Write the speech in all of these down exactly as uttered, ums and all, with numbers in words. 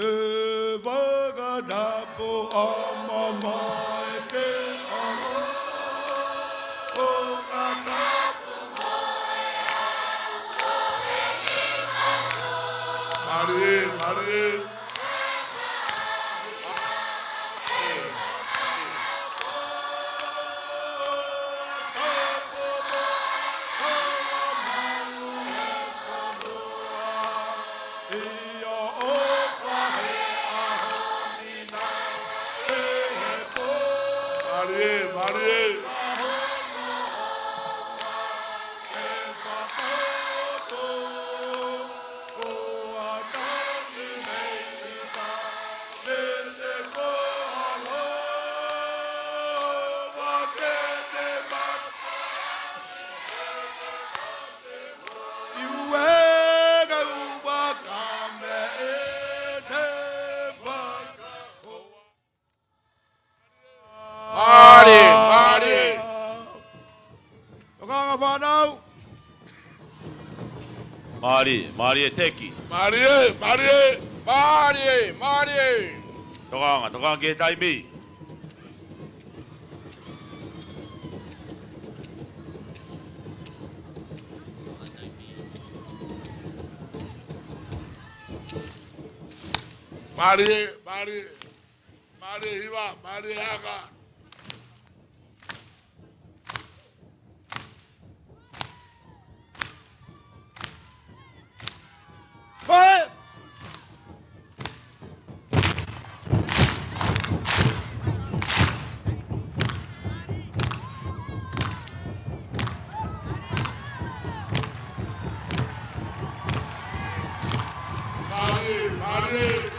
ʻE fakatapu ʻa mamae ke ʻalo. Fakatapu mālie, mālie. Mālie, mālie. Mālie, mālie. Tokanga fānau. Mālie, mālie teki. Mālie, mālie, mālie, mālie. Tokanga, tokanga ki he taimi. Mālie, mālie, mālie hiva, mālie haka. Hoi! Mālie, mālie.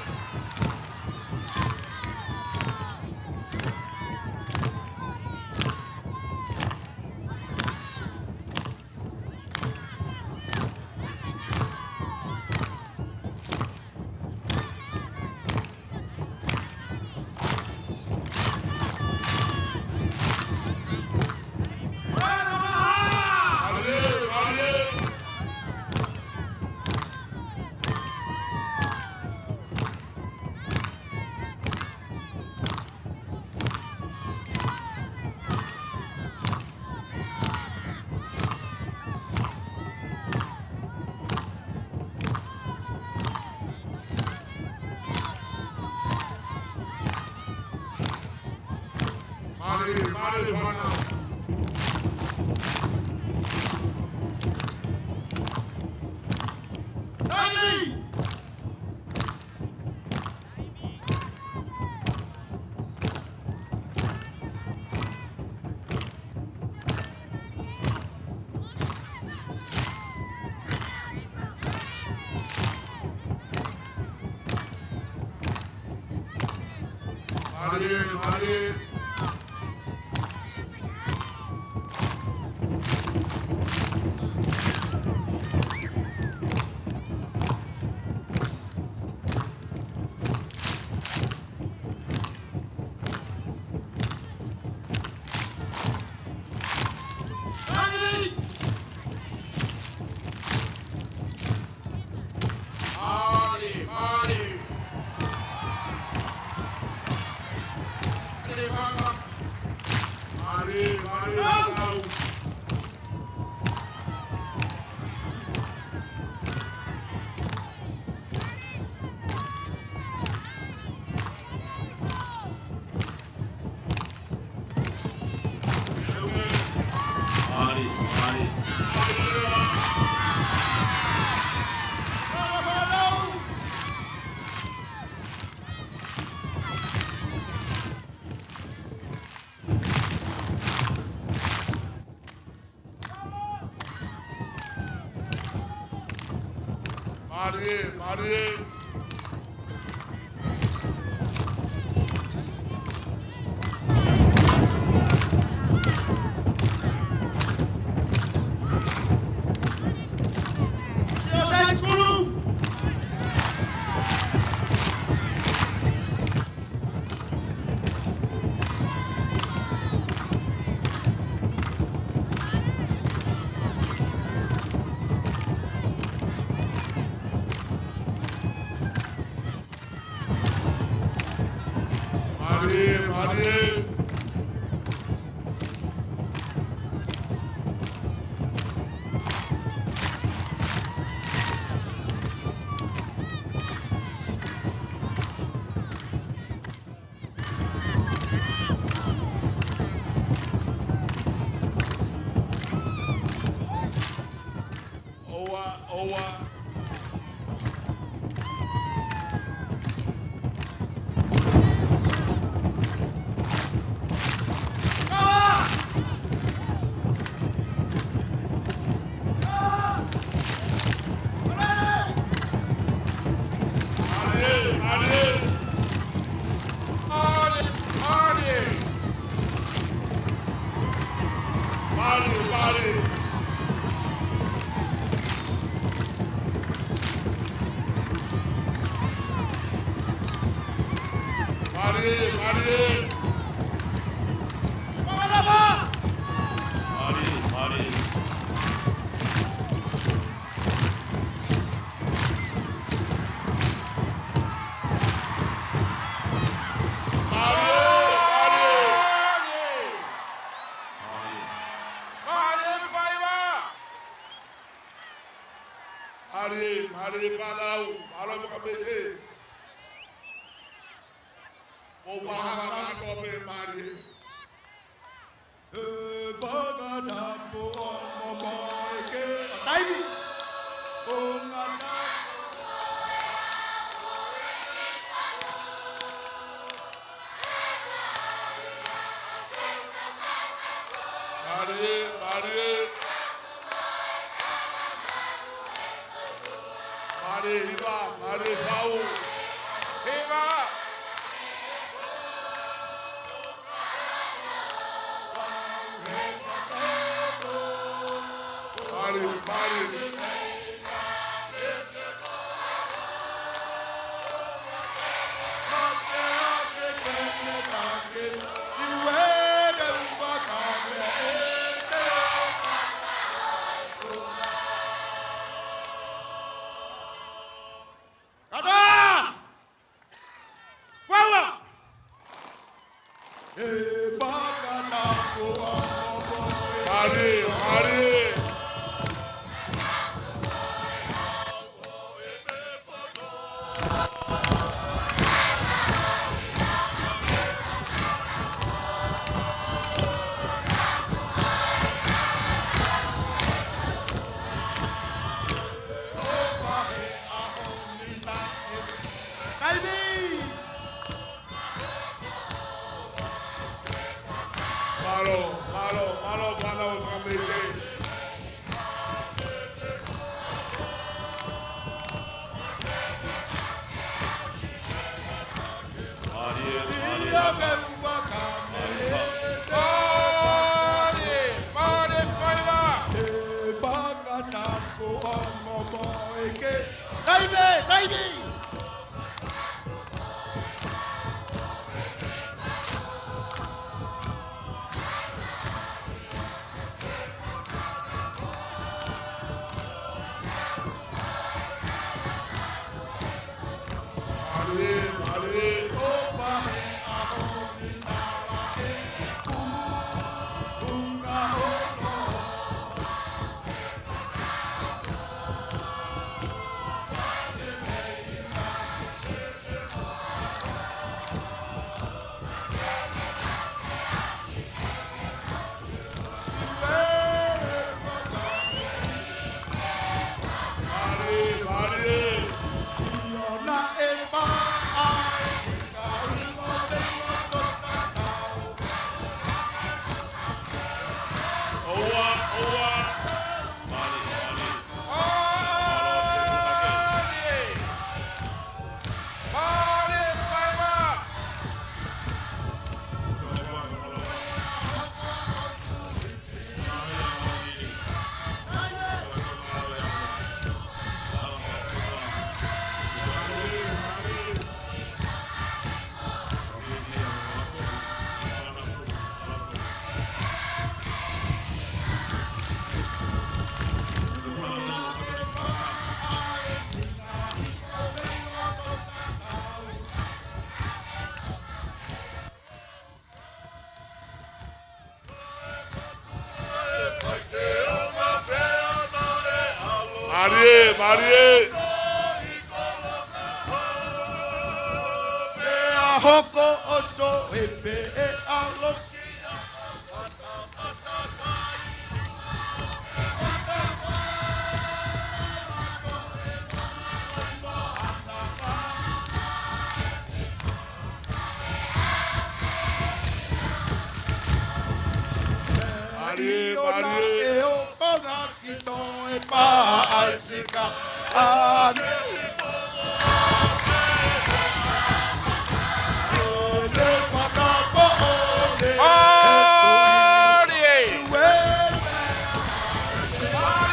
Mālie, mālie fānau. Taimi! Mālie, mālie. Mālie, mālie. Mālie. ʻOua, ʻoua. Mālie, mālie. Mālie, mālie. Mālie, mālie. Mālie, mālie. Mālie, mālie. Mālie, mālie. Mālie, mālie faiva. Mālie, mālie fānau, mālō e fakameʻite. Mou pāhanga kātoa pē mālie. He fakatapu ʻo momoe ke taimi. ʻO ngata. Mālie, mālie. Mālie hiva, mālie fau. Hiva. Mālie, mālie. Kātoa! Kuaua! He fakatapu ʻo momoe. Mālie, mālie. Taimi! Mālō, mālō, mālō, fānau e fakameʻite. Mālie, mālie, mālie. Mālie, mālie faiva. He fakatapu ʻo momoe ke. Taimi, taimi. Mālie. Pea hoko ʻo soe pē ʻa e ʻalokia. Mālie, mālie. ʻE o fana ki toe paʻa e sika. ʻA ne. ʻE ne fakamoʻoni. Mālie. Mālie,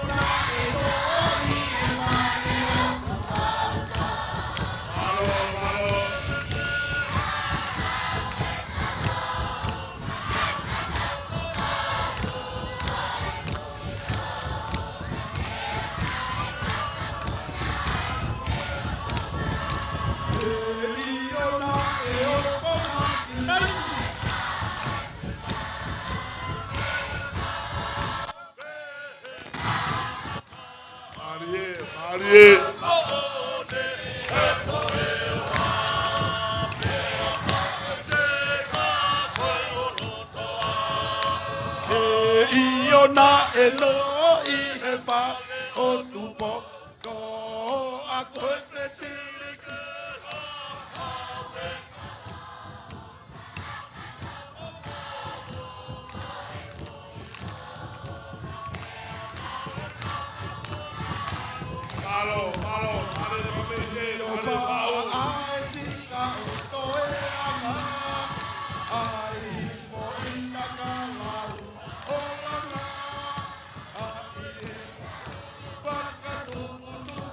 fana. Mālie, mālie. ʻE ʻiona ʻe noʻo ʻi he fale ʻo Tupou, ko a ko e fesili ke Mālō, mālō, mālō, mālō, mālō, mālō. ʻAi sika ʻo toe anga, ʻai foʻi taka lau ʻo langa, ʻai e fakatuputupu.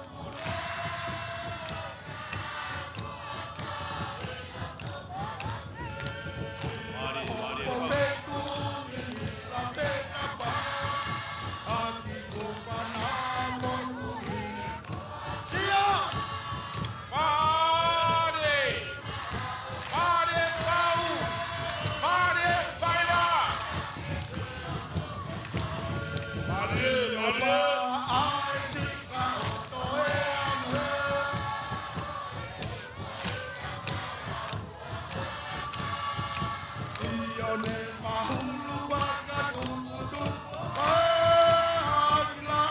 ʻIo ne mahulu fakatuputupu, ʻa e hala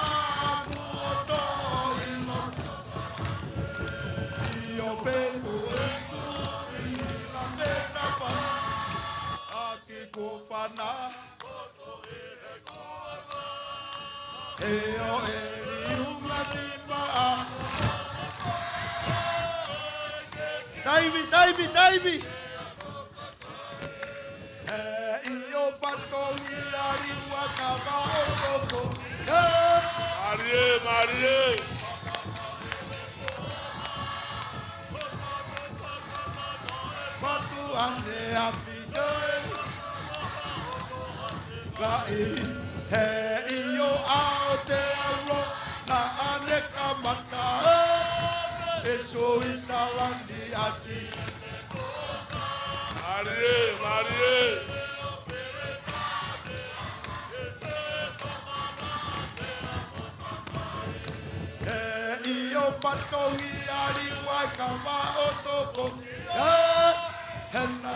aku ʻo toʻi loto. ʻIo fetuʻutu ʻi la fetapa, ʻa ki ko fana. ʻE o e liunga ni maʻa. Taimi, taimi, taimi. ʻE ʻio fatongia liua ka maʻo toko. ʻE. Mālie, mālie. Fatu ane a fitoi. Laʻi, he ʻio ʻa o te auro, naʻa ne kamata, ʻe Suisalani ʻasi. Mālie, mālie. He ʻio fatongia liua ka maʻo toko. He, hena.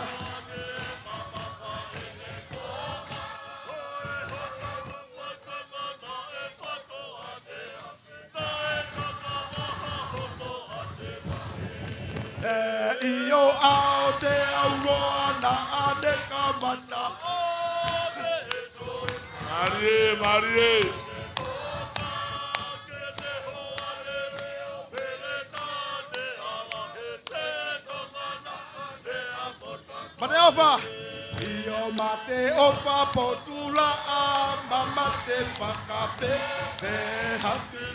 He ʻio ʻa o te auloa naʻa ne kamata. Mālie, mālie. Mate ʻofa. ʻIo mate ʻofa potula ʻa ma mate pakape pe hafi.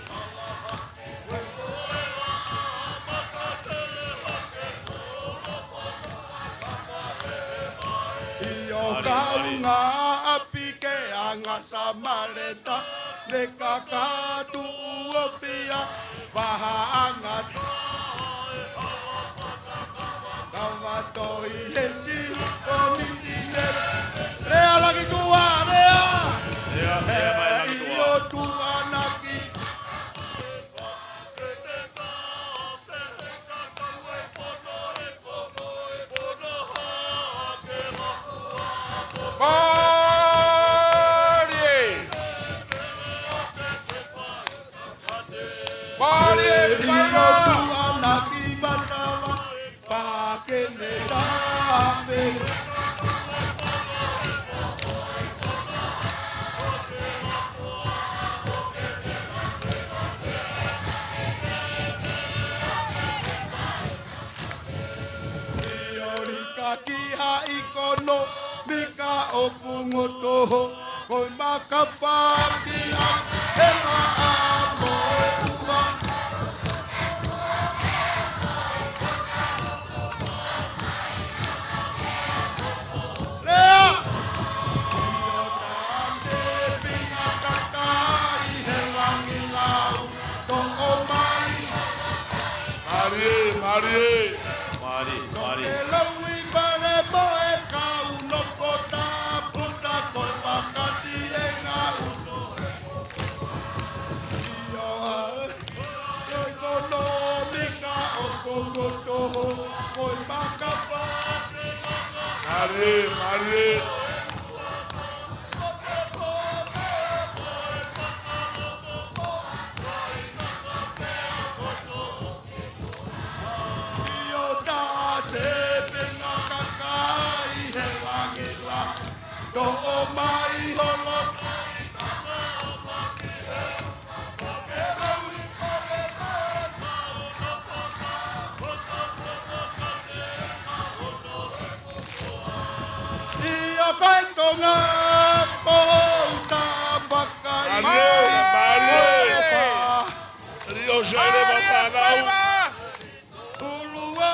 ʻIo kaunga ʻapi ke anga Samaleta, ne kakatu ʻo fia vahaʻanga. Kava toi he si, ko miti ne. Lea laki tua, lea. ʻIo, tuʻanaki. Mālie! Mālie, ʻio, tuʻanaki matava. Fakene tafe. Tiorika ki ha ʻikonōmika ʻoku ngotoho. Ko e makafaki a e laʻā mo e ua. Lea! ʻIo, tā se pinga kakai he langi lau. Toʻo mai. Mālie, mālie. Mālie, mālie. Toke lau ʻi fale mo e kau nofo taputa ko e makati e ngau. ʻIo, ʻa e ʻikonōmika ʻoku ngotoho, ko e makafaki. Mālie, mālie. ʻIo, tā se pinga kakai he langi la. Toʻo mai holo. ʻIo, ko e Tonga Pouta Fakai. Mālie, mālie. Liʻo sele ma fānau. Ulua.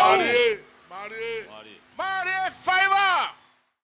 Mālie, mālie. Mālie.